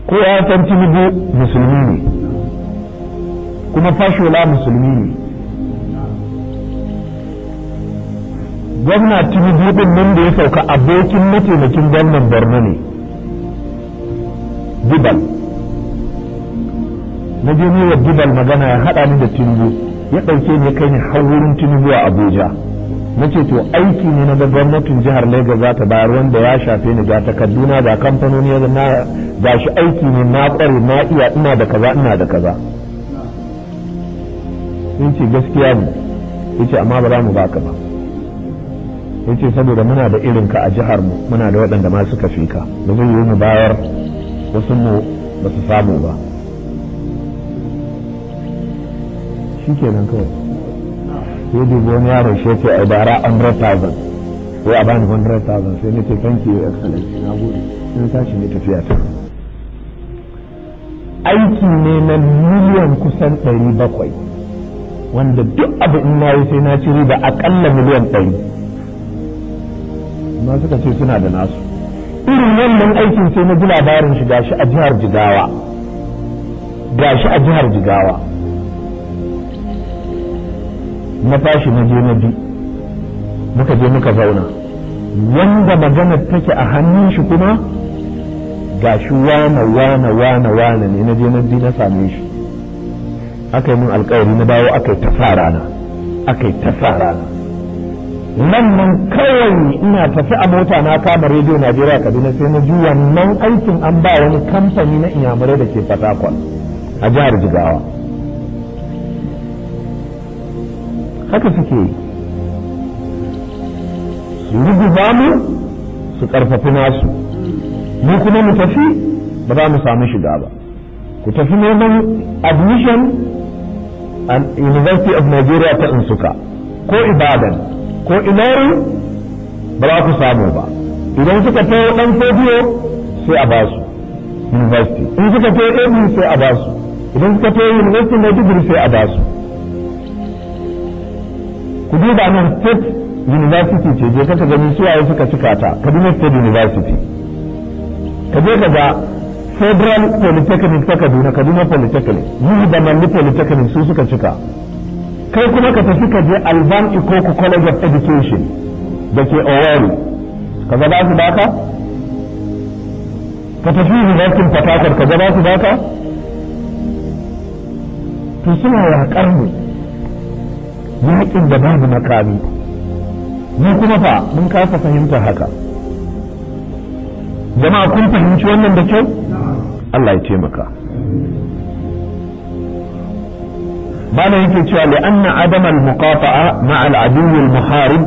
Ko ya san Tinubu musulmi ne, kuma Fashola musulmi ne. Gwamna Tinubu din nan da ya sauka, abokin mataimakin gwamnan Borno ne, Dibal. Na je ne wa Dibal magana ya haɗa ni da Tinubu. Ya ɗauke ni ya kai ni har wurin Tinubu a Abuja. Na ce, to, aiki ne na ga gwamnatin jihar Lagos za ta bayar wanda ya shafe ni, ga takarduna, ga kamfanoni na, ga shi aiki ne na kware, na iya, ina da kaza, ina da kaza. In ce gaskiya ne, yace, amma ba za mu baka ba. Yace saboda muna da irin ka a jihar mu, muna da waɗanda ma suka fi ka, ba zai yi mu bayar wasu mu ba su samu ba. Shikenan kawai sai dubi wani yaron shi, yace ai bara 100,000, ko a bani 100,000. Sai nace, "Thank you, Excellency, na gode." Sai tashi ne tafiya ta. Aiki ne na miliyan kusan 700, wanda duk abu in na yi sai na ci riba akalla miliyan 100. Amma suka ce suna da nasu. Irin wannan aikin sai na ji labarin shi gashi a jihar Jigawa, gashi a jihar Jigawa. Na tashi na je na bi, muka je muka zauna. Wanda maganar take a hannun shi kuma gashi wane wane wane wane ne. Na je na bi na same shi, aka yi min alkawari, na dawo, aka yi ta sa rana, aka yi ta sa rana. Nan nan kawai ina tafi a mota, na kama Rediyo Najeriya Kaduna, sai na ji wannan aikin an ba wani kamfani na Inyamurai da ke Fatakwal a jihar Jigawa. Haka suke yi, su ruguza mu, su karfafi nasu, mu kuma mu tafi ba za mu samu shiga ba. Ku tafi neman admission a University of Nigeria ta Nsukka ko Ibadan ko Ilorin, ba za ku samu ba. Idan suka taho Dan Fodiyo sai a ba su university, in suka taho ABU sai a ba su, idan suka taho University Maiduguri sai a ba su. Ku duba nan, State University ce, je kaka gani suwaye suka cika ta, Kaduna State University. Ka je ka ga Federal Polytechnic ta Kaduna, Kaduna Polytechnic, Nuhu Bamalli Polytechnic, su suka cika. Kai kuma ka tafi ka je Alvan Ikoku College of Education da ke Owerri, ka ga ba su baka. Ka tafi University Port Harcourt, ka ga ba su baka. To, suna yaƙar mu yaƙin da babu makami. Mu kuma fa mun kasa fahimtar haka. Jama'a, kun fahimci wannan da kyau? Allah ya taimaka. Malam yake cewa لأن عدم المقاطعة مع العدو المحارب.